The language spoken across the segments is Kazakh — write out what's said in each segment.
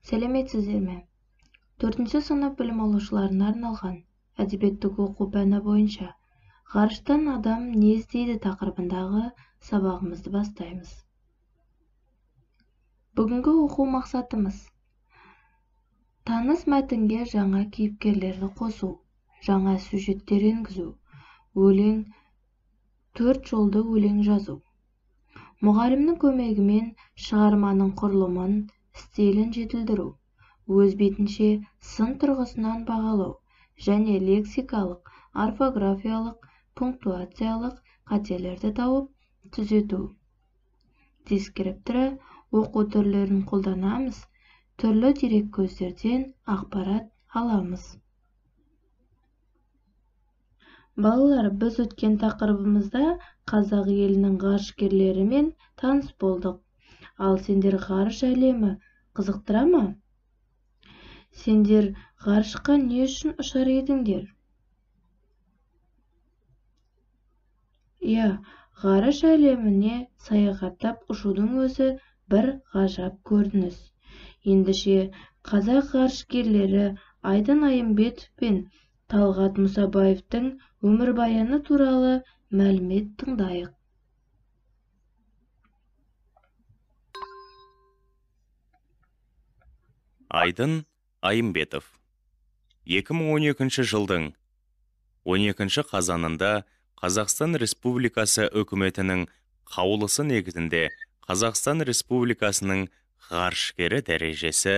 Сәлеметсіздер ме? 4-ші сынып білім алушыларына арналған әдебиеттік оқу пәні бойынша ғарыштан адам не іздейді тақырыбындағы сабағымызды бастаймыз. Бүгінгі оқу мақсатымыз таныс мәтінге жаңа кейіпкерлерді қосу, жаңа сюжеттер енгізу, өлең, 4 жолды өлең жазу. Мұғалімнің көмегімен шығарманың құрылымын, стилін жетілдіру, өз бетінше сын тұрғысынан бағалау және лексикалық, орфографиялық, пунктуациялық қателерді тауып, түзету. Дескрипторы оқу түрлерін қолданамыз, түрлі дереккөздерден ақпарат аламыз. Балалар, біз өткен тақырыбымызда қазақ елінің ғарышкерлерімен таныс болдық. Ал сендер ғарыш әлемі қызықтыра ма? Сендер ғарышқа не үшін ұшар едіңдер? Иә, ғарыш әлеміне саяхаттап ұшудың өзі бір ғажап көрініс. Ендеше, қазақ ғарышкерлері Айдын Айымбетов пен Талғат Мұсабаевтың өмірбаяны туралы мәлімет тыңдайық. Айдын Айымбетов 2012 жылдың 12 қазанында Қазақстан Республикасы үкіметінің қаулысы негізінде Қазақстан Республикасының ғарышкері дәрежесі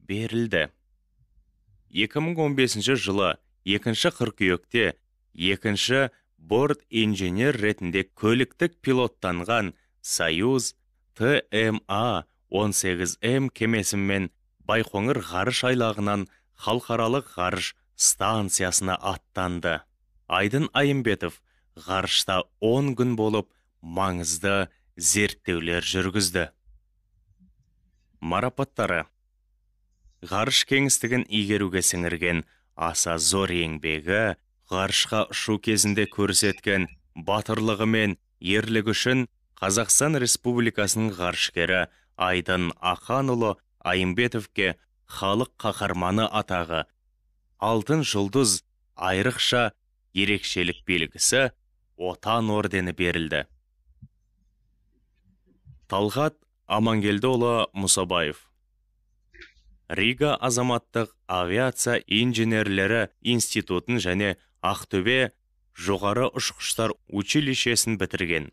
берілді. 2015 жылы 2 қыркүйекте 2 борт инженер ретінде көліктік пилоттанған Союз ТМА 18М кемесімен Байқоңыр ғарыш айлағынан халықаралық ғарыш станциясына аттанды. Айдын Айымбетов ғарышта 10 күн болып маңызды зерттеулер жүргізді. Марапаттары: ғарыш кеңістігін игеруге сіңірген аса зор еңбегі, ғарышқа ұшу кезінде көрсеткен батырлығы мен ерлігі үшін Қазақстан Республикасының ғарышкері Айдын Ақанұлы Айымбетовке халық қаһарманы атағы, Алтын жұлдыз айрықша ерекшелік белгісі, Отан ордені берілді. Талғат Амангелдіұлы Мұсабаев Рига азаматтық авиация инженерлері институтын және Ақтөбе жоғары ұшқыштар училищесін бітірген.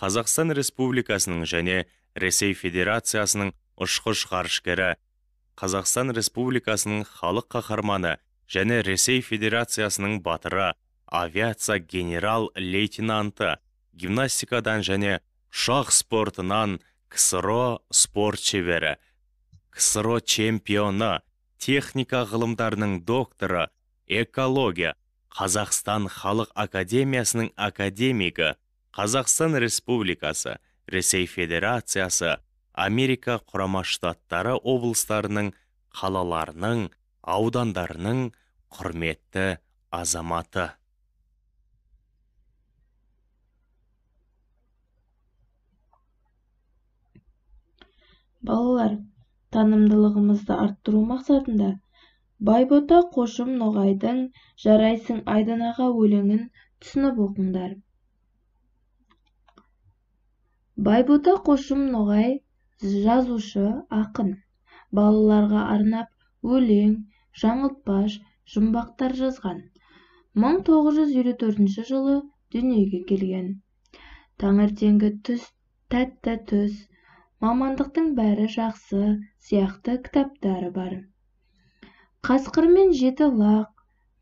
Қазақстан Республикасының және Ресей Федерациясының ұшқыш ғарышкері, Қазақстан Республикасының халық қаһарманы және Ресей Федерациясының батыры, авиация генерал-лейтенанты, гимнастикадан және ұшақ спортынан КСРО спорт шебері, КСРО чемпионы, техника ғылымдарының докторы, экология, Қазақстан Халық Академиясының академигі, Қазақстан Республикасы, Ресей Федерациясы, Америка Құрама Штаттары облыстарының, қалаларының, аудандарының құрметті азаматы. Балалар, танымдылығымызды арттыру мақсатында Байбота Қошым Ноғайдың «Жарайсың Айдын аға» өлеңін түсініп оқыңдар. Байбота Қошым Ноғай жазушы, ақын. Балаларға арнап өлең, жаңылтпаш, жұмбақтар жазған. 1954 жылы дүниеге келген. Таңертеңгі түс, тәтті түс, мамандықтың бәрі жақсы сияқты кітаптары бар. Қасқыр мен жеті лақ,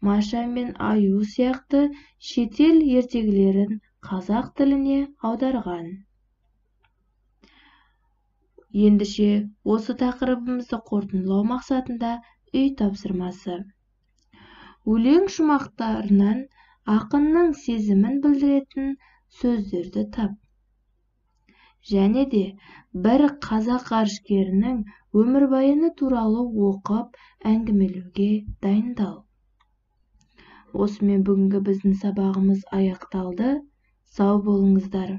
Маша мен аю сияқты шетел ертегілерін қазақ тіліне аударған. Ендеше, осы тақырыбымызды қорытындылау мақсатында үй тапсырмасы. Өлең шумақтарынан ақынның сезімін білдіретін сөздерді тап. Және де бір қазақ ғарышкерінің өмірбаяны туралы оқып, әңгімелеуге дайындал. Осымен бүгінгі біздің сабағымыз аяқталды. Сау болыңыздар.